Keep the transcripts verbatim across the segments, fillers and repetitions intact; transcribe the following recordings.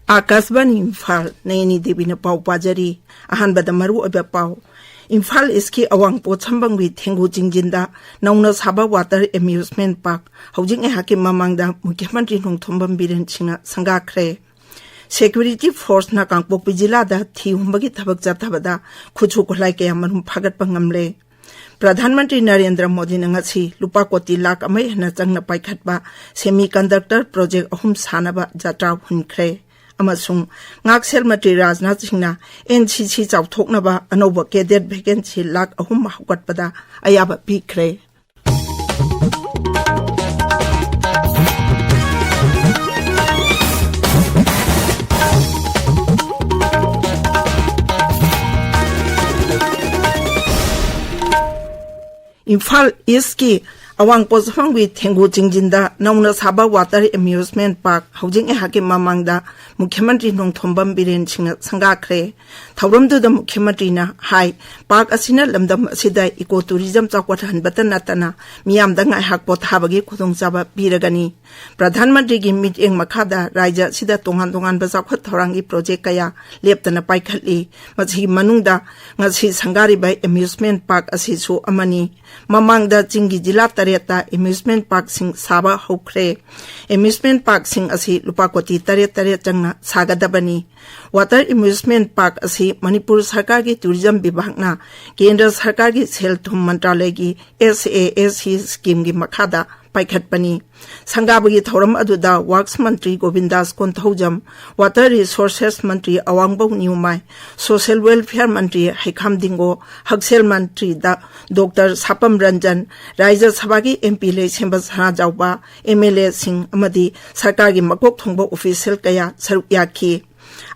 ꯑꯥꯀꯥꯁꯕꯥꯅꯤ ꯏꯝꯐꯥꯜ, ꯅꯌꯅꯤ ꯗꯦꯕꯤꯅ ꯄꯥꯎ ꯄꯥꯖꯔꯤ꯫ ꯑꯍꯥꯟꯕꯗ ꯃꯔꯨꯑꯣꯏꯕ ꯄꯥꯎ꯫ ꯏꯝꯐꯥꯜ ꯏꯁꯀꯤ ꯑꯋꯥꯡ ꯄꯣꯠꯁꯝꯕꯝꯒꯤ ꯊꯦꯡꯒꯨ ꯆꯤꯡꯖꯤꯟꯗ ꯅꯧꯅ ꯁꯥꯕ ꯋꯥꯇꯔ ꯑꯦꯃ꯭ꯌꯨꯁꯃꯦꯟ ꯄꯥꯔꯛ ꯍꯧꯖꯤꯛ ꯉꯥꯏꯍꯥꯛꯀꯤ ꯃꯃꯥꯡꯗ ꯃꯨꯈ꯭ꯌ ꯃꯟꯇ꯭ꯔꯤ ꯅꯣꯡꯊꯣꯝꯕꯝ ꯕꯤꯔꯦꯟ ꯁꯤꯡꯅ ꯁꯪꯒꯥꯈ꯭ꯔꯦ꯫ ꯁꯦꯀ꯭ꯌꯨꯔꯤꯇꯤ ꯐꯣꯔꯁꯅ ꯀꯥꯡꯄꯣꯛꯄꯤ ꯖꯤꯂꯥꯗ ꯊꯤ ꯍꯨꯝꯕꯒꯤ ꯊꯕꯛ ꯆꯠꯊꯕꯗ ꯈꯨꯠꯁꯨ ꯈꯨꯠꯂꯥꯏ ꯀꯌꯥ ꯃꯔꯨꯝ ꯐꯥꯒꯠꯄ ꯉꯝꯂꯦ꯫ ꯄ꯭ꯔꯙꯥꯟ ꯃꯟꯇ꯭ꯔꯤ ꯅꯔꯦꯟꯗ꯭ꯔ ꯃꯣꯗꯤꯅ ꯉꯁꯤ ꯂꯨꯄꯥ ꯀꯣꯇꯤ ꯂꯥꯈ ꯑꯃ ꯍꯦꯟꯅ ꯆꯪꯅ ꯄꯥꯏꯈꯠꯄ ꯁꯦꯃꯤ ꯀꯟꯗꯛꯇꯔ ꯄ꯭ꯔꯣꯖꯦꯛ ꯑꯍꯨꯝ ꯁꯥꯅꯕ ꯖꯇ꯭ꯔꯥ ꯍꯨꯟꯈ꯭ꯔꯦ꯫ ꯑꯃꯁꯨꯡ ꯉꯥꯛꯁꯦꯜ ꯃꯟꯇ꯭ꯔꯤ ꯔꯥꯖꯅꯥꯊ ꯁꯤꯡꯅ ꯑꯦꯟ ꯁꯤ ꯁꯤ ꯆꯥꯎꯊꯣꯛꯅꯕ ꯑꯅꯧꯕ ꯀꯦꯗꯦꯠ ꯚꯦꯀꯦꯟꯁꯤ ꯂꯥꯈ ꯑꯍꯨꯝ ꯍꯧꯒꯠꯄꯗ ꯑꯌꯥꯕ ꯄꯤꯈ꯭ꯔꯦ꯫ ꯏꯝꯐꯥꯜ ꯏꯁꯀꯤ ꯑꯋꯥꯡ ꯄꯣꯠꯁꯪꯕꯝꯒꯤ ꯊꯦꯡꯒꯨ ꯆꯤꯡꯖꯤꯟꯗ ꯅꯧꯅ ꯁꯥꯕ ꯋꯥꯇꯔ ꯑꯦꯃ꯭ꯌꯨꯁꯃꯦꯟ ꯄꯥꯔꯛ ꯍꯧꯖꯤꯛ ꯉꯥꯏꯍꯥꯛꯀꯤ ꯃꯃꯥꯡꯗ ꯃꯨꯈ꯭ꯌ ꯃꯟꯇ꯭ꯔꯤ ꯅꯣꯡꯊꯣꯝꯕꯝ ꯕꯤꯔꯦꯟ ꯁꯤꯡꯅ ꯁꯪꯒꯥꯈ꯭ꯔꯦ꯫ ꯊꯧꯔꯝꯗꯨꯗ ꯃꯨꯈ꯭ꯌ ꯃꯟꯇ꯭ꯔꯤꯅ ꯍꯥꯏ, ꯄꯥꯔꯛ ꯑꯁꯤꯅ ꯂꯝꯗꯝ ꯑꯁꯤꯗ ꯏꯀꯣ ꯇꯨꯔꯤꯖꯝ ꯆꯥꯎꯈꯠꯍꯟꯕꯇ ꯅꯠꯇꯅ ꯃꯤꯌꯥꯝꯗ ꯉꯥꯏꯍꯥꯛ ꯄꯣꯊꯥꯕꯒꯤ ꯈꯨꯗꯣꯡꯆꯥꯕ ꯄꯤꯔꯒꯅꯤ꯫ ꯄ꯭ꯔꯙꯥꯟ ꯃꯟꯇ꯭ꯔꯤꯒꯤ ꯃꯤꯠꯌꯦꯡ ꯃꯈꯥꯗ ꯔꯥꯖ꯭ꯌ ꯑꯁꯤꯗ ꯇꯣꯉꯥꯟ ꯇꯣꯉꯥꯟꯕ ꯆꯥꯎꯈꯠ ꯊꯧꯔꯥꯡꯒꯤ ꯄ꯭ꯔꯣꯖꯦꯛ ꯀꯌꯥ ꯂꯦꯞꯇꯅ ꯄꯥꯏꯈꯠꯂꯤ꯫ ꯃꯁꯤꯒꯤ ꯃꯅꯨꯡꯗ ꯉꯁꯤ ꯁꯪꯒꯥꯔꯤꯕ ꯑꯦꯃ꯭ꯌꯨꯁꯃꯦꯟ ꯄꯥꯔꯛ ꯑꯁꯤꯁꯨ ꯑꯃꯅꯤ꯫ ꯃꯃꯥꯡꯗ ꯆꯤꯡꯒꯤ ꯖꯤꯂꯥ ꯇꯔꯦꯠꯇ ꯑꯦꯃ꯭ꯌꯨꯁꯃꯦꯟ ꯄꯥꯔꯛꯁꯤꯡ ꯁꯥꯕ ꯍꯧꯈ꯭ꯔꯦ꯫ ꯑꯦꯃ꯭ꯌꯨꯁꯃꯦꯟ ꯄꯥꯔꯛꯁꯤꯡ ꯑꯁꯤ ꯂꯨꯄꯥ ꯀꯣꯇꯤ ꯇꯔꯦꯠ ꯇꯔꯦꯠ ꯆꯪꯅ ꯁꯥꯒꯗꯕꯅꯤ꯫ ꯋꯥꯇꯔ ꯑꯦꯃ꯭ꯌꯨꯁꯃꯦꯟ ꯄꯥꯔꯛ ꯑꯁꯤ ꯃꯅꯤꯄꯨꯔ ꯁꯔꯀꯥꯔꯒꯤ ꯇꯨꯔꯤꯖꯝ ꯕꯤꯚꯥꯒꯅ ꯀꯦꯟꯗ꯭ꯔ ꯁꯔꯀꯥꯔꯒꯤ ꯁꯦꯜ ꯊꯨꯝ ꯃꯟꯇ꯭ꯔꯥꯂꯌꯒꯤ ꯑꯦꯁ ꯑꯦ ꯑꯦꯁ ꯁꯤ ꯁ꯭ꯀꯤꯝꯒꯤ ꯃꯈꯥꯗ ꯄꯥꯏꯈꯠꯄꯅꯤ꯫ ꯁꯪꯒꯥꯕꯒꯤ ꯊꯧꯔꯝ ꯑꯗꯨꯗ ꯋꯥꯔꯛꯁ ꯃꯟꯇ꯭ꯔꯤ ꯒꯣꯕꯤꯟꯗꯥꯁ ꯀꯣꯟꯊꯧꯖꯝ, ꯋꯥꯇꯔ ꯔꯤꯁꯣꯔꯁꯦꯁ ꯃꯟꯇ꯭ꯔꯤ ꯑꯋꯥꯡꯕꯧ ꯅ꯭ꯌꯨꯃꯥꯏ, ꯁꯣꯁꯤꯌꯦꯜ ꯋꯦꯜꯐꯤꯌꯔ ꯃꯟꯇ꯭ꯔꯤ ꯍꯩꯈꯥꯝ ꯗꯤꯡꯒꯣ, ꯍꯛꯁꯦꯜ ꯃꯟꯇ꯭ꯔꯤ ꯗ-, ꯗꯣꯛꯇꯔ ꯁꯥꯄꯝ ꯔꯟꯖꯟ, ꯔꯥꯖ꯭ꯌ ꯁꯚꯥꯒꯤ ꯑꯦꯝ ꯄꯤ ꯂꯩꯁꯦꯝꯕ ꯁꯅꯥꯖꯥꯎꯕ, ꯑꯦꯝ ꯑꯦꯜ ꯑꯦꯁꯤꯡ ꯑꯃꯗꯤ ꯁꯔꯀꯥꯔꯒꯤ ꯃꯀꯣꯛ ꯊꯣꯡꯕ ꯑꯣꯐꯤꯁꯤꯌꯦꯜ ꯀꯌꯥ ꯁꯔꯨꯛ ꯌꯥꯈꯤ꯫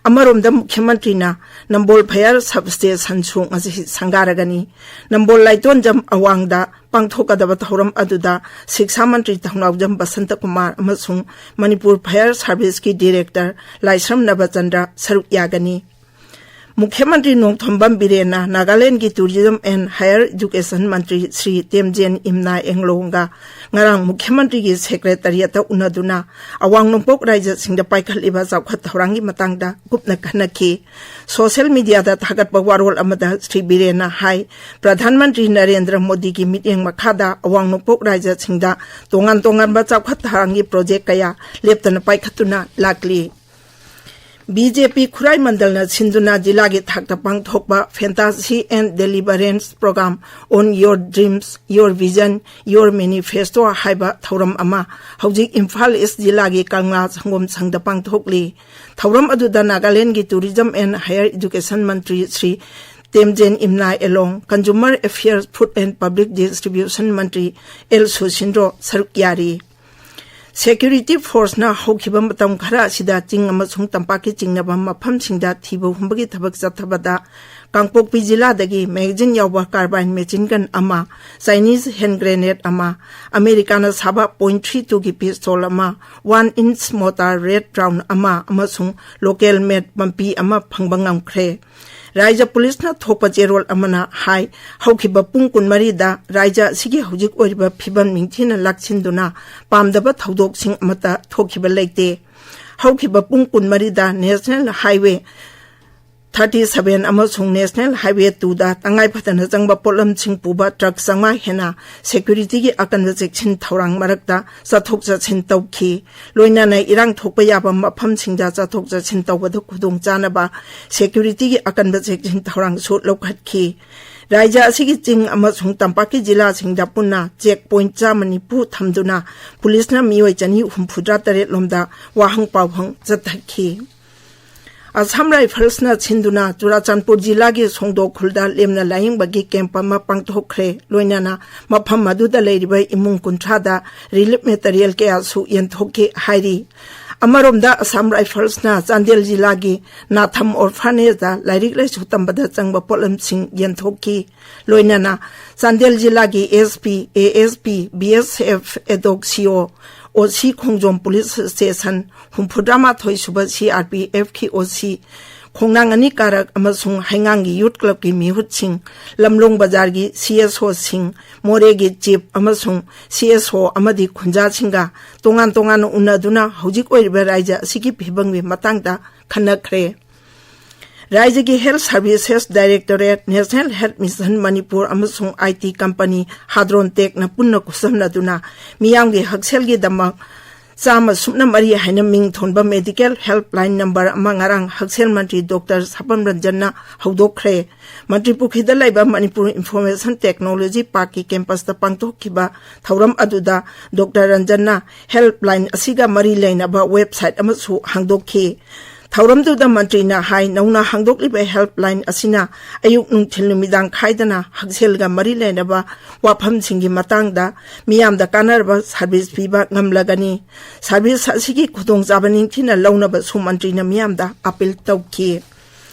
ꯑꯃꯔꯣꯝꯗ ꯃꯨꯈ꯭ꯌ ꯃꯟꯇ꯭ꯔꯤꯅ ꯅꯝꯕꯣꯜ ꯐꯌꯔ ꯁꯕ ꯁ꯭ꯇꯦꯁꯟꯁꯨ ꯉꯁꯤ ꯁꯪꯒꯥꯔꯒꯅꯤ꯫ ꯅꯝꯕꯣꯜ ꯂꯥꯏꯇꯣꯟꯖꯝ ꯑꯋꯥꯡꯗ ꯄꯥꯡꯊꯣꯛꯀꯗꯕ ꯊꯧꯔꯝ ꯑꯗꯨꯗ ꯁꯤꯛꯁꯥ ꯃꯟꯇ꯭ꯔꯤ ꯊꯧꯅꯥꯎꯖꯝ ꯕꯁꯟꯇ ꯀꯨꯃꯥꯔ ꯑꯃꯁꯨꯡ ꯃꯅꯤꯄꯨꯔ ꯐꯌꯔ ꯁꯥꯔꯚꯤꯁꯀꯤ ꯗꯤꯔꯦꯛꯇꯔ ꯂꯥꯏꯁ꯭ꯔꯝ ꯅꯕꯆꯟꯗ꯭ꯔ ꯁꯔꯨꯛ ꯌꯥꯒꯅꯤ꯫ ꯃꯨꯈ꯭ꯌ ꯃꯟꯇ꯭ꯔꯤ Nongthombam ꯕꯤꯔꯦꯟꯅ ꯅꯥꯒꯥꯂꯦꯟꯒꯤ Tourism and Higher Education ꯃꯟꯇ꯭ꯔꯤ ꯁ꯭ꯔꯤ ꯇꯦꯝꯖꯦꯟ ꯏꯝꯅꯥ ꯑꯦꯡꯂꯣꯡꯒ ꯉꯔꯥꯡ ꯃꯨꯈ꯭ꯌ ꯃꯟꯇ꯭ꯔꯤꯒꯤ ꯁꯦꯀ꯭ꯔꯦꯇꯔꯤꯌꯦꯠꯇ ꯎꯅꯗꯨꯅ ꯑꯋꯥꯡ ꯅꯣꯡꯄꯣꯛ ꯔꯥꯏꯖ꯭ꯌꯁꯤꯡꯗ ꯄꯥꯏꯈꯠꯂꯤꯕ ꯆꯥꯎꯈꯠ ꯊꯧꯔꯥꯡꯒꯤ ꯃꯇꯥꯡꯗ ꯀꯨꯞꯅ ꯈꯟꯅꯈꯤ꯫ ꯁꯣꯁꯤꯌꯦꯜ ꯃꯤꯗꯤꯌꯥꯗ ꯊꯥꯒꯠꯄ ꯋꯥꯔꯣꯜ ꯑꯃꯗ ꯁ꯭ꯔꯤ ꯕꯤꯔꯦꯟꯅ ꯍꯥꯏ, ꯄ꯭ꯔꯙꯥꯟ ꯃꯟꯇ꯭ꯔꯤ ꯅꯔꯦꯟꯗ꯭ꯔ ꯃꯣꯗꯤꯒꯤ ꯃꯤꯠꯌꯦꯡ ꯃꯈꯥꯗ ꯑꯋꯥꯡ ꯅꯣꯡꯄꯣꯛ ꯔꯥꯏꯖ꯭ꯌꯁꯤꯡꯗ ꯇꯣꯉꯥꯟ ꯇꯣꯉꯥꯟꯕ ꯆꯥꯎꯈꯠ ꯊꯧꯔꯥꯡꯒꯤ ꯄ꯭ꯔꯣꯖꯦꯛ ꯀꯌꯥ ꯂꯦꯞꯇꯅ ꯄꯥꯏꯈꯠꯇꯨꯅ ꯂꯥꯛꯂꯤ꯫ ꯕꯤ ꯖꯦ ꯄꯤ ꯈꯨꯔꯥꯏ ꯃꯟꯗꯜꯅ ꯁꯤꯟꯗꯨꯅ ꯖꯤꯂꯥꯒꯤ ꯊꯥꯛꯇ ꯄꯥꯡꯊꯣꯛꯄ Fantasy and Deliverance Program on Your Dreams, Your Vision, Your Manifesto ꯍꯥꯏꯕ ꯊꯧꯔꯝ ꯑꯃ ꯍꯧꯖꯤꯛ ꯏꯝꯐꯥꯜ ꯏꯁ ꯖꯤꯂꯥꯒꯤ ꯀꯪꯂꯥ ꯁꯪꯒꯣꯝ ꯁꯪꯗ ꯄꯥꯡꯊꯣꯛꯂꯤ꯫ ꯊꯧꯔꯝ ꯑꯗꯨꯗ ꯅꯥꯒꯥꯂꯦꯟꯒꯤ Tourism and Higher Education ꯃꯟꯇ꯭ꯔꯤ Shri Temjen Imna Along, Consumer Affairs, Food and Public Distribution ꯃꯟꯇ꯭ꯔꯤ ꯑꯦꯜ ꯁꯨꯁꯤꯟꯗ꯭ꯔꯣ ꯁꯔꯨꯛ ꯌꯥꯔꯤ꯫ ꯁꯦꯀ꯭ꯌꯨꯔꯤꯇꯤ ꯐꯣꯔꯁꯅ ꯍꯧꯈꯤꯕ ꯃꯇꯝ ꯈꯔ ꯑꯁꯤꯗ ꯆꯤꯡ ꯑꯃꯁꯨꯡ ꯇꯝꯄꯥꯛꯀꯤ ꯆꯤꯡꯅꯕ ꯃꯐꯝꯁꯤꯡꯗ ꯊꯤꯕ ꯍꯨꯝꯕꯒꯤ ꯊꯕꯛ ꯆꯠꯊꯕꯗ ꯀꯥꯡꯄꯣꯛꯄꯤ ꯖꯤꯂꯥꯗꯒꯤ ꯃꯦꯒꯥꯖꯤꯟ ꯌꯥꯎꯕ carbine machine gun ꯑꯃ, Chinese hand grenade ꯑꯃ, ꯑꯃꯦꯔꯤꯀꯥꯅ ꯁꯥꯕ point three two ꯒꯤ pistol ꯑꯃ, one inch mortar red round ꯑꯃ ꯑꯃꯁꯨꯡ local made ꯄꯝꯄꯤ ꯑꯃ ꯐꯪꯕ ꯉꯝꯈ꯭ꯔꯦ꯫ ꯔꯥꯏꯖ꯭ꯌ ꯄꯨꯂꯤꯁꯅ ꯊꯣꯛꯄ ꯆꯦꯔꯣꯜ ꯑꯃꯅ ꯍꯥꯏ, ꯍꯧꯈꯤꯕ ꯄꯨꯡ ꯀꯨꯟꯃꯔꯤꯗ ꯔꯥꯏꯖ꯭ꯌ ꯑꯁꯤꯒꯤ ꯍꯧꯖꯤꯛ ꯑꯣꯏꯔꯤꯕ ꯐꯤꯕꯝ ꯅꯤꯡꯊꯤꯅ ꯂꯥꯛꯁꯤꯟꯗꯨꯅ ꯄꯥꯝꯗꯕ ꯊꯧꯗꯣꯛꯁꯤꯡ ꯑꯃꯠꯇ ꯊꯣꯛꯈꯤꯕ ꯂꯩꯇꯦ꯫ ꯍꯧꯈꯤꯕ ꯄꯨꯡ ꯀꯨꯟꯃꯔꯤꯗ National Highway thirty seven ꯑꯃꯁꯨꯡ National Highway two ꯗ ꯇꯉꯥꯏ ꯐꯗꯅ ꯆꯪꯕ ꯄꯣꯠꯂꯝꯁꯤꯡ ꯄꯨꯕ truck ꯆꯥꯝꯃꯉꯥ ꯍꯦꯟꯅ ꯁꯦꯀ꯭ꯌꯨꯔꯤꯇꯤꯒꯤ ꯑꯀꯟꯕ ꯆꯦꯛꯁꯤꯟ ꯊꯧꯔꯥꯡ ꯃꯔꯛꯇ ꯆꯠꯊꯣꯛ ꯆꯠꯁꯤꯟ ꯇꯧꯈꯤ꯫ ꯂꯣꯏꯅꯅ ꯏꯔꯥꯡ ꯊꯣꯛꯄ ꯌꯥꯕ ꯃꯐꯝꯁꯤꯡꯗ ꯆꯠꯊꯣꯛ ꯆꯠꯁꯤꯟ ꯇꯧꯕꯗ ꯈꯨꯗꯣꯡꯆꯥꯅꯕ ꯁꯦꯀ꯭ꯌꯨꯔꯤꯇꯤꯒꯤ ꯑꯀꯟꯕ ꯆꯦꯛꯁꯤꯟ ꯊꯧꯔꯥꯡꯁꯨ ꯂꯧꯈꯠꯈꯤ꯫ ꯔꯥꯏꯖ꯭ꯌ ꯑꯁꯤꯒꯤ ꯆꯤꯡ ꯑꯃꯁꯨꯡ ꯇꯝꯄꯥꯛꯀꯤ ꯖꯤꯂꯥꯁꯤꯡꯗ ꯄꯨꯟꯅ check point ꯆꯥꯝꯃ ꯅꯤꯐꯨ ꯊꯝꯗꯨꯅ ꯄꯨꯂꯤꯁꯅ ꯃꯤꯑꯣꯏ ꯆꯅꯤ ꯍꯨꯝꯐꯨꯇꯔꯥ ꯇꯔꯦꯠ ꯂꯣꯝꯗ ꯋꯥꯍꯪ ꯄꯥꯎꯍꯪ ꯆꯠꯊꯈꯤ꯫ ꯑꯁꯥꯝ ꯔꯥꯏꯐꯜꯁꯅ ꯁꯤꯟꯗꯨꯅ ꯆꯨꯔꯥꯆꯥꯟꯄꯨꯔ ꯖꯤꯂꯥꯒꯤ ꯁꯣꯡꯗꯣ ꯈꯨꯜꯗ ꯂꯦꯝꯅ ꯂꯥꯌꯦꯡꯕꯒꯤ ꯀꯦꯝꯞ ꯑꯃ ꯄꯥꯡꯊꯣꯛꯈ꯭ꯔꯦ꯫ ꯂꯣꯏꯅꯅ ꯃꯐꯝ ꯑꯗꯨꯗ ꯂꯩꯔꯤꯕ ꯏꯃꯨꯡ ꯀꯨꯟꯊ꯭ꯔꯥꯗ relief material ꯀꯌꯥꯁꯨ ꯌꯦꯟꯊꯣꯛꯈꯤ ꯍꯥꯏꯔꯤ꯫ ꯑꯃꯔꯣꯝꯗ ꯑꯁꯥꯝ ꯔꯥꯏꯐꯜꯁꯅ ꯆꯥꯟꯗꯦꯜ ꯖꯤꯂꯥꯒꯤ ꯅꯥꯊꯝ orphanageꯗ ꯂꯥꯏꯔꯤꯛ ꯂꯥꯏꯁꯨ ꯇꯝꯕꯗ ꯆꯪꯕ ꯄꯣꯠꯂꯝꯁꯤꯡ ꯌꯦꯟꯊꯣꯛꯈꯤ꯫ ꯂꯣꯏꯅꯅ ꯆꯥꯟꯗꯦꯜ ꯖꯤꯂꯥꯒꯤ S P, A S P, B S F, EDOC C O, ꯑꯣ ꯁꯤ ꯈꯣꯡꯖꯣꯝ ꯄꯨꯂꯤꯁ ꯁ꯭ꯇꯦꯁꯟ, ꯍꯨꯝꯐꯨꯇꯔꯥꯃꯥꯊꯣꯏ ꯁꯨꯕ ꯁꯤ ꯑꯥꯔ ꯄꯤ ꯑꯦꯐꯀꯤ ꯑꯣ ꯁꯤ, ꯈꯣꯡꯅꯥꯡ ꯑꯅꯤ ꯀꯥꯔꯛ ꯑꯃꯁꯨꯡ ꯍꯩꯉꯥꯡꯒꯤ ꯌꯨꯠ ꯀ꯭ꯂꯕꯀꯤ ꯃꯤꯍꯨꯠꯁꯤꯡ, ꯂꯝꯂꯣꯡ ꯕꯖꯥꯔꯒꯤ ꯁꯤ ꯑꯦꯁ ꯑꯣꯁꯤꯡ, ꯃꯣꯔꯦꯒꯤ ꯆꯤꯐ ꯑꯃꯁꯨꯡ ꯁꯤ ꯑꯦꯁ ꯑꯣ ꯑꯃꯗꯤ ꯈꯨꯟꯖꯥꯁꯤꯡꯒ ꯇꯣꯉꯥꯟ ꯇꯣꯉꯥꯟꯅ ꯎꯅꯗꯨꯅ ꯍꯧꯖꯤꯛ ꯑꯣꯏꯔꯤꯕ ꯔꯥꯏꯖ ꯑꯁꯤꯒꯤ ꯐꯤꯕꯝꯒꯤ ꯃꯇꯥꯡꯗ ꯈꯟꯅꯈ꯭ꯔꯦ꯫ ꯔꯥꯏꯖꯒꯤ health services directorate, national health mission Manipur ꯑꯃꯁꯨꯡ ꯑꯥꯏ ꯇꯤ ꯀꯝꯄꯅꯤ ꯍꯥꯗ꯭ꯔꯣꯟ ꯇꯦꯛꯅ ꯄꯨꯟꯅ ꯈꯨꯠꯁꯝꯅꯗꯨꯅ ꯃꯤꯌꯥꯝꯒꯤ ꯍꯛꯁꯦꯜꯒꯤꯗꯃꯛ ꯆꯥꯝꯃ ꯁꯨꯞꯅ ꯃꯔꯤ ꯍꯥꯏꯅ ꯃꯤꯡ ꯊꯣꯟꯕ ꯃꯦꯗꯤꯀꯦꯜ ꯍꯦꯜꯞꯂꯥꯏꯟ ꯅꯝꯕꯔ ꯑꯃ ꯉꯔꯥꯡ ꯍꯛꯁꯦꯜ ꯃꯟꯇ꯭ꯔꯤ ꯗꯣꯛꯇꯔ ꯁꯥꯄꯝ ꯔꯟꯖꯟꯅ ꯍꯧꯗꯣꯛꯈ꯭ꯔꯦ꯫ ꯃꯟꯇ꯭ꯔꯤ ꯄꯨꯈ꯭ꯔꯤꯗ ꯂꯩꯕ ꯃꯅꯤꯄꯨꯔ ꯏꯟꯐꯣꯔꯃꯦꯁꯟ ꯇꯦꯛꯅꯣꯂꯣꯖꯤ ꯄꯥꯔꯛꯀꯤ ꯀꯦꯝꯄꯁꯇ ꯄꯥꯡꯊꯣꯛꯈꯤꯕ ꯊꯧꯔꯝ ꯑꯗꯨꯗ ꯗꯣꯛꯇꯔ ꯔꯟꯖꯟꯅ ꯍꯦꯜꯞꯂꯥꯏꯟ ꯑꯁꯤꯒ ꯃꯔꯤ ꯂꯩꯅꯕ ꯋꯦꯕꯁꯥꯏꯠ ꯑꯃꯁꯨ ꯍꯥꯡꯗꯣꯛꯈꯤ꯫ ꯊꯧꯔꯝꯗꯨꯗ ꯃꯟꯇ꯭ꯔꯤꯅ ꯍꯥꯏ, ꯅꯧꯅ ꯍꯥꯡꯗꯣꯛꯂꯤꯕ ꯍꯦꯜꯞꯂꯥꯏꯟ ꯑꯁꯤꯅ ꯑꯌꯨꯛ ꯅꯨꯡꯊꯤꯜ ꯅꯨꯃꯤꯗꯥꯡ ꯈꯥꯏꯗꯅ ꯍꯛꯁꯦꯜꯒ ꯃꯔꯤ ꯂꯩꯅꯕ ꯋꯥꯐꯝꯁꯤꯡꯒꯤ ꯃꯇꯥꯡꯗ ꯃꯤꯌꯥꯝꯗ ꯀꯥꯟꯅꯔꯕ ꯁꯔꯚꯤꯁ ꯄꯤꯕ ꯉꯝꯂꯒꯅꯤ꯫ ꯁꯔꯚꯤꯁ ꯑꯁꯤꯒꯤ ꯈꯨꯗꯣꯡꯆꯥꯕ ꯅꯤꯡꯊꯤꯅ ꯂꯧꯅꯕꯁꯨ ꯃꯟꯇ꯭ꯔꯤꯅ ꯃꯤꯌꯥꯝꯗ ꯑꯥꯄꯤꯜ ꯇꯧꯈꯤ꯫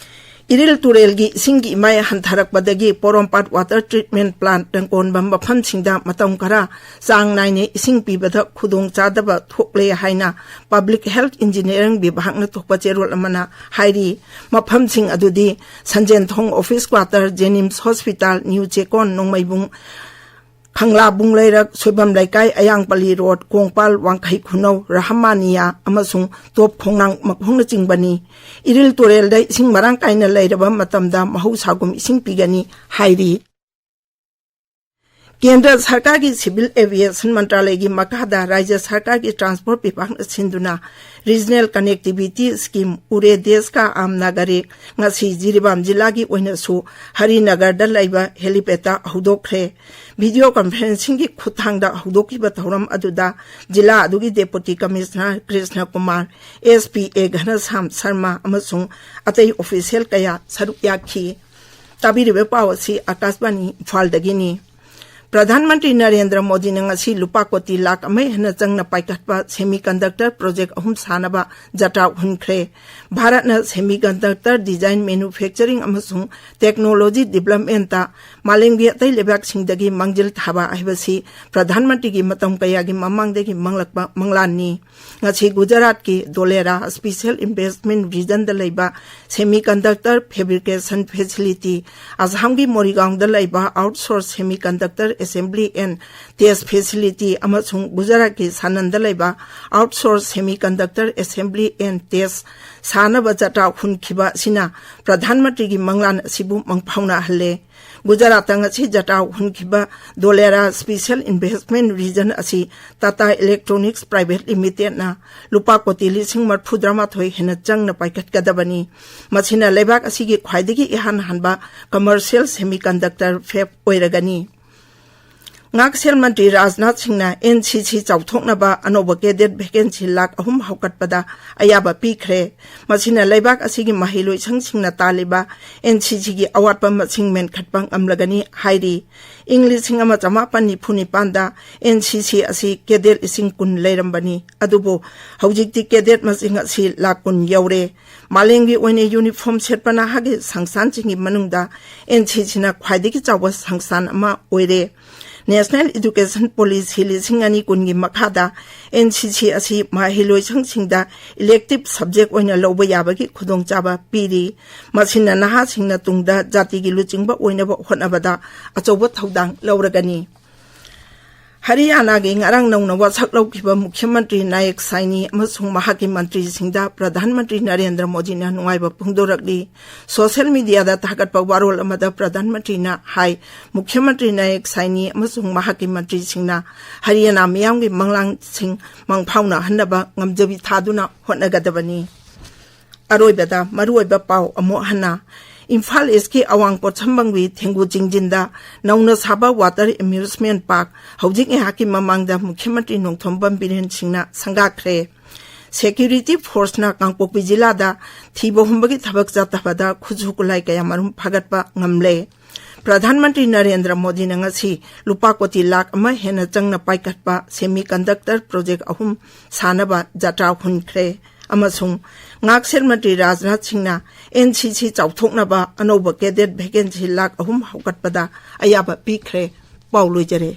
ꯏꯔꯤꯜ ꯇꯨꯔꯦꯜꯒꯤ ꯏꯁꯤꯡꯒꯤ ꯏꯃꯥꯏ ꯍꯟꯊꯔꯛꯄꯗꯒꯤ ꯄꯣꯔꯣꯝꯄꯥꯠ ꯋꯥꯇꯔ ꯇ꯭ꯔꯤꯠꯃꯦꯟ ꯄ꯭ꯂꯥꯟꯠꯅ ꯀꯣꯟꯕ ꯃꯐꯝꯁꯤꯡꯗ ꯃꯇꯝ ꯈꯔ ꯆꯥꯡ ꯅꯥꯏꯅ ꯏꯁꯤꯡ ꯄꯤꯕꯗ ꯈꯨꯗꯣꯡ ꯆꯥꯗꯕ ꯊꯣꯛꯂꯦ ꯍꯥꯏꯅ ꯄꯕ꯭ꯂꯤꯛ ꯍꯦꯜꯊ ꯏꯟꯖꯤꯅꯤꯌꯔꯤꯡ ꯕꯤꯚꯥꯒꯅ ꯊꯣꯛꯄ ꯆꯦꯔꯣꯜ ꯑꯃꯅ ꯍꯥꯏꯔꯤ꯫ ꯃꯐꯝꯁꯤꯡ ꯑꯗꯨꯗꯤ ꯁꯟꯖꯦꯟꯊꯣꯡ ꯑꯣꯐꯤꯁ ꯀ꯭ꯋꯥꯇꯔ, ꯖꯦꯅꯤꯝꯁ ꯍꯣꯁꯄꯤꯇꯥꯜ, ꯅ꯭ꯌꯨ ꯆꯦꯀꯣꯟ, ꯅꯣꯡꯃꯩꯕꯨꯡ, ꯈꯪꯂꯥꯕꯨꯡ ꯂꯩꯔꯛ, ꯁꯣꯏꯕꯝ ꯂꯩꯀꯥꯏ, ꯑꯌꯥꯡꯄꯜꯂꯤ ꯔꯣꯗ, ꯀꯣꯡꯄꯥꯜ, ꯋꯥꯡꯈꯩ ꯈꯨꯅꯧ, ꯔꯍꯃꯥꯅꯤꯌꯥ ꯑꯃꯁꯨꯡ ꯇꯣꯞ ꯈꯣꯡꯅꯥꯡ ꯃꯈꯣꯡꯅꯆꯤꯡꯕꯅꯤ꯫ ꯏꯔꯤꯜ ꯇꯨꯔꯦꯜꯗ ꯏꯁꯤꯡ ꯃꯔꯥꯡ ꯀꯥꯏꯅ ꯂꯩꯔꯕ ꯃꯇꯝꯗ ꯃꯍꯧꯁꯥꯒꯨꯝ ꯏꯁꯤꯡ ꯄꯤꯒꯅꯤ ꯍꯥꯏꯔꯤ꯫ ꯀꯦꯟꯗ꯭ꯔ ꯁꯔꯀꯥꯔꯒꯤ ꯁꯤꯚꯤꯜ ꯑꯦꯚꯤꯌꯦꯁꯟ ꯃꯟꯇ꯭ꯔꯥꯂꯌꯒꯤ ꯃꯈꯥꯗ ꯔꯥꯖ꯭ꯌ ꯁꯔꯀꯥꯔꯒꯤ ꯇ꯭ꯔꯥꯟꯁꯄꯣꯔꯠ ꯕꯤꯚꯥꯒꯅ ꯁꯤꯟꯗꯨꯅ ꯔꯤꯖꯅꯦꯜ ꯀꯅꯦꯛꯇꯤꯚꯤꯇꯤ ꯁ꯭ꯀꯤꯝ ꯎꯔꯦ ꯗꯦꯁ ꯀꯥ ꯑꯥꯝ ꯅꯥꯒꯔꯤꯛ ꯉꯁꯤ ꯖꯤꯔꯤꯕꯥꯝ ꯖꯤꯂꯥꯒꯤ ꯑꯣꯏꯅꯁꯨ ꯍꯔꯤꯅꯒꯔꯗ ꯂꯩꯕ ꯍꯦꯂꯤꯄꯦꯗꯇ ꯍꯧꯗꯣꯛꯈ꯭ꯔꯦ꯫ ꯚꯤꯗꯤꯑꯣ ꯀꯟꯐꯔꯦꯟꯁꯤꯡꯒꯤ ꯈꯨꯠꯊꯥꯡꯗ ꯍꯧꯗꯣꯛꯈꯤꯕ ꯊꯧꯔꯝ ꯑꯗꯨꯗ ꯖꯤꯂꯥ ꯑꯗꯨꯒꯤ deputy commissioner Krishna Kumar, S P A Ghanashyam Sharma ꯑꯃꯁꯨꯡ ꯑꯇꯩ ꯑꯣꯐꯤꯁꯤꯌꯦꯜ ꯀꯌꯥ ꯁꯔꯨꯛ ꯌꯥꯈꯤ꯫ ꯇꯥꯕꯤꯔꯤꯕ ꯄꯥꯎ ꯑꯁꯤ ꯑꯀꯥꯁꯕꯥꯅꯤ ꯏꯝꯐꯥꯜꯗꯒꯤꯅꯤ꯫ ꯄ꯭ꯔꯙꯥꯟ ꯃꯟꯇ꯭ꯔꯤ ꯅꯔꯦꯟꯗ꯭ꯔ ꯃꯣꯗꯤꯅ ꯉꯁꯤ ꯂꯨꯄꯥ ꯀꯣꯇꯤ ꯂꯥꯈ ꯑꯃ ꯍꯦꯟꯅ ꯆꯪꯅ ꯄꯥꯏꯈꯠꯄ semiconductor project ꯑꯍꯨꯝ ꯁꯥꯅꯕ ꯖꯇ꯭ꯔꯥꯎ ꯍꯨꯟꯈ꯭ꯔꯦ꯫ ꯚꯥꯔꯠꯅ semiconductor design, manufacturing ꯑꯃꯁꯨꯡ technology developmentꯇ ꯃꯥꯂꯦꯝꯒꯤ ꯑꯇꯩ ꯂꯩꯕꯥꯛꯁꯤꯡꯗꯒꯤ ꯃꯥꯡꯖꯤꯜ ꯊꯥꯕ ꯍꯥꯏꯕꯁꯤ ꯄ꯭ꯔꯙꯥꯟ ꯃꯟꯇ꯭ꯔꯤꯒꯤ ꯃꯇꯝ ꯀꯌꯥꯒꯤ ꯃꯃꯥꯡꯗꯒꯤ ꯃꯪꯂꯛꯄ ꯃꯪꯂꯥꯟꯅꯤ꯫ ꯉꯁꯤ ꯒꯨꯖꯔꯥꯠꯀꯤ ꯗꯣꯂꯦꯔꯥ Special Investment Regionꯗ ꯂꯩꯕ semiconductor fabrication facility, ꯑꯁꯥꯝꯒꯤ ꯃꯣꯔꯤꯒꯥꯎꯗ ꯂꯩꯕ outsource semiconductor assembly and test facility ꯑꯃꯁꯨꯡ ꯒꯨꯖꯔꯥꯠꯀꯤ ꯁꯥꯅꯟꯗ ꯂꯩꯕ outsource semiconductor assembly and test ꯁꯥꯅꯕ ꯖꯇ꯭ꯔꯥꯎ ꯍꯨꯟꯈꯤꯕ ꯑꯁꯤꯅ ꯄ꯭ꯔꯙꯥꯟ ꯃꯟꯇ꯭ꯔꯤꯒꯤ ꯃꯪꯂꯥꯟ ꯑꯁꯤꯕꯨ ꯃꯪꯐꯥꯎꯅꯍꯜꯂꯦ꯫ ꯒꯨꯖꯔꯥꯠꯇ ꯉꯁꯤ ꯖꯇ꯭ꯔꯥꯎ ꯍꯨꯟꯈꯤꯕ ꯗꯣꯂꯦꯔꯥ Special Investment Region ꯑꯁꯤ Tata Electronics Private Limitedꯅ ꯂꯨꯄꯥ ꯀꯣꯇꯤ ꯂꯤꯁꯤꯡ ꯃꯔꯤꯐꯨ ꯇꯔꯥꯃꯥꯊꯣꯏ ꯍꯦꯟꯅ ꯆꯪꯅ ꯄꯥꯏꯈꯠꯀꯗꯕꯅꯤ꯫ ꯃꯁꯤꯅ ꯂꯩꯕꯥꯛ ꯑꯁꯤꯒꯤ ꯈ꯭ꯋꯥꯏꯗꯒꯤ ꯏꯍꯥꯟ ꯍꯥꯟꯕ commercial semiconductor fab ꯑꯣꯏꯔꯒꯅꯤ꯫ ꯉꯥꯛꯁꯦꯜ ꯃꯟꯇ꯭ꯔꯤ ꯔꯥꯖꯅꯥꯊ ꯁꯤꯡꯅ NCC ꯆꯥꯎꯊꯣꯛꯅꯕ ꯑꯅꯧꯕ cadet vacancy ꯂꯥꯈ ꯑꯍꯨꯝ ꯍꯧꯒꯠꯄꯗ ꯑꯌꯥꯕ ꯄꯤꯈ꯭ꯔꯦ꯫ ꯃꯁꯤꯅ ꯂꯩꯕꯥꯛ ꯑꯁꯤꯒꯤ ꯃꯍꯩꯂꯣꯏꯁꯪꯁꯤꯡꯅ ꯇꯥꯜꯂꯤꯕ NCCꯒꯤ ꯑꯋꯥꯠꯄ ꯃꯁꯤꯡ ꯃꯦꯟꯈꯠꯄ ꯉꯝꯂꯒꯅꯤ ꯍꯥꯏꯔꯤ꯫ ꯏꯪ ꯂꯤꯁꯤꯡ ꯑꯃ ꯆꯃꯥꯄꯟ ꯅꯤꯐꯨ ꯅꯤꯄꯥꯟꯗ NCC ꯑꯁꯤ cadet ꯂꯤꯁꯤꯡ ꯀꯨꯟ ꯂꯩꯔꯝꯕꯅꯤ, ꯑꯗꯨꯕꯨ ꯍꯧꯖꯤꯛꯇꯤ cadet ꯃꯁꯤꯡ ꯑꯁꯤ ꯂꯥꯈ ꯀꯨꯟ ꯌꯧꯔꯦ꯫ ꯃꯥꯂꯦꯝꯒꯤ ꯑꯣꯏꯅ uniform ꯁꯦꯠꯄ ꯅꯍꯥꯒꯤ ꯁꯪꯁꯊꯥꯟꯁꯤꯡꯒꯤ ꯃꯅꯨꯡꯗ NCCꯅ ꯈ꯭ꯋꯥꯏꯗꯒꯤ ꯆꯥꯎꯕ ꯁꯪꯁꯊꯥꯟ ꯑꯃ ꯑꯣꯏꯔꯦ꯫ National Education Policy ꯂꯤꯁꯤꯡ ꯑꯅꯤ ꯀꯨꯟꯒꯤ ꯃꯈꯥꯗ NCC ꯑꯁꯤ ꯃꯍꯩꯂꯣꯏꯁꯪꯁꯤꯡꯗ elective subject ꯑꯣꯏꯅ ꯂꯧꯕ ꯌꯥꯕꯒꯤ ꯈꯨꯗꯣꯡꯆꯥꯕ ꯄꯤꯔꯤ꯫ ꯃꯁꯤꯅ ꯅꯍꯥꯁꯤꯡꯅ ꯇꯨꯡꯗ ꯖꯥꯇꯤꯒꯤ ꯂꯨꯆꯤꯡꯕ ꯑꯣꯏꯅꯕ ꯍꯣꯠꯅꯕꯗ ꯑꯆꯧꯕ ꯊꯧꯗꯥꯡ ꯂꯧꯔꯒꯅꯤ꯫ ꯍꯔꯤꯌꯥꯅꯥꯒꯤ ꯉꯔꯥꯡ ꯅꯧꯅ ꯋꯥꯁꯛ ꯂꯧꯈꯤꯕ ꯃꯨꯈ꯭ꯌ ꯃꯟꯇ꯭ꯔꯤ ꯅꯥꯌꯛ ꯁꯥꯏꯅꯤ ꯑꯃꯁꯨꯡ ꯃꯍꯥꯛꯀꯤ ꯃꯟꯇ꯭ꯔꯤꯁꯤꯡꯗ ꯄ꯭ꯔꯙꯥꯟ ꯃꯟꯇ꯭ꯔꯤ ꯅꯔꯦꯟꯗ꯭ꯔ ꯃꯣꯗꯤꯅ ꯅꯨꯡꯉꯥꯏꯕ ꯐꯣꯡꯗꯣꯔꯛꯂꯤ꯫ Social mediaꯗ ꯊꯥꯒꯠꯄ ꯋꯥꯔꯣꯜ ꯑꯃꯗ ꯄ꯭ꯔꯙꯥꯟ ꯃꯟꯇ꯭ꯔꯤꯅ ꯍꯥꯏ, ꯃꯨꯈ꯭ꯌ ꯃꯟꯇ꯭ꯔꯤ ꯅꯥꯌꯛ ꯁꯥꯏꯅꯤ ꯑꯃꯁꯨꯡ ꯃꯍꯥꯛꯀꯤ ꯃꯟꯇ꯭ꯔꯤꯁꯤꯡꯅ ꯍꯔꯤꯌꯥꯅꯥ ꯃꯤꯌꯥꯝꯒꯤ ꯃꯪꯂꯥꯟꯁꯤꯡ ꯃꯪꯐꯥꯎꯅꯍꯟꯅꯕ ꯉꯝꯖꯕꯤ ꯊꯥꯗꯨꯅ ꯍꯣꯠꯅꯒꯗꯕꯅꯤ꯫ ꯑꯔꯣꯏꯕꯗ ꯃꯔꯨꯑꯣꯏꯕ ꯄꯥꯎ ꯑꯃꯨꯛ ꯍꯟꯅ꯫ ꯏꯝꯐꯥꯜ ꯏꯁꯀꯤ ꯑꯋꯥꯡ ꯄꯣꯠꯁꯝꯕꯝꯒꯤ ꯊꯦꯡꯒꯨ ꯆꯤꯡꯖꯤꯟꯗ ꯅꯧꯅ ꯁꯥꯕ water amusement park ꯍꯧꯖꯤꯛ ꯉꯥꯏꯍꯥꯛꯀꯤ ꯃꯃꯥꯡꯗ ꯃꯨꯈ꯭ꯌ ꯃꯟꯇ꯭ꯔꯤ ꯅꯣꯡꯊꯣꯝꯕꯝ ꯕꯤꯔꯦꯟ ꯁꯤꯡꯅ ꯁꯪꯒꯥꯈ꯭ꯔꯦ꯫ Security forceꯅ ꯀꯥꯡꯄꯣꯛꯄꯤ ꯖꯤꯂꯥꯗ ꯊꯤꯕ ꯍꯨꯝꯕꯒꯤ ꯊꯕꯛ ꯆꯠꯊꯕꯗ ꯈꯨꯠꯁꯨ ꯈꯨꯠꯂꯥꯏ ꯀꯌꯥ ꯃꯔꯨꯝ ꯐꯥꯒꯠꯄ ꯉꯝꯂꯦ꯫ ꯄ꯭ꯔꯙꯥꯟ ꯃꯟꯇ꯭ꯔꯤ ꯅꯔꯦꯟꯗ꯭ꯔ ꯃꯣꯗꯤꯅ ꯉꯁꯤ ꯂꯨꯄꯥ ꯀꯣꯇꯤ ꯂꯥꯈ ꯑꯃ ꯍꯦꯟꯅ ꯆꯪꯅ ꯄꯥꯏꯈꯠꯄ semiconductor project ꯑꯍꯨꯝ ꯁꯥꯅꯕ ꯖꯇ꯭ꯔꯥ ꯍꯨꯟꯈ꯭ꯔꯦ ꯑꯃꯁꯨꯡ ꯉꯥꯛꯁꯦꯜ ꯃꯟꯇ꯭ꯔꯤ ꯔꯥꯖꯅꯥꯊ ꯁꯤꯡꯅ NCC ꯆꯥꯎꯊꯣꯛꯅꯕ ꯑꯅꯧꯕ cadet vacancy ꯂꯥꯈ ꯑꯍꯨꯝ ꯍꯧꯒꯠꯄꯗ ꯑꯌꯥꯕ ꯄꯤꯈ꯭ꯔꯦ꯫ ꯄꯥꯎ ꯂꯣꯏꯖꯔꯦ꯫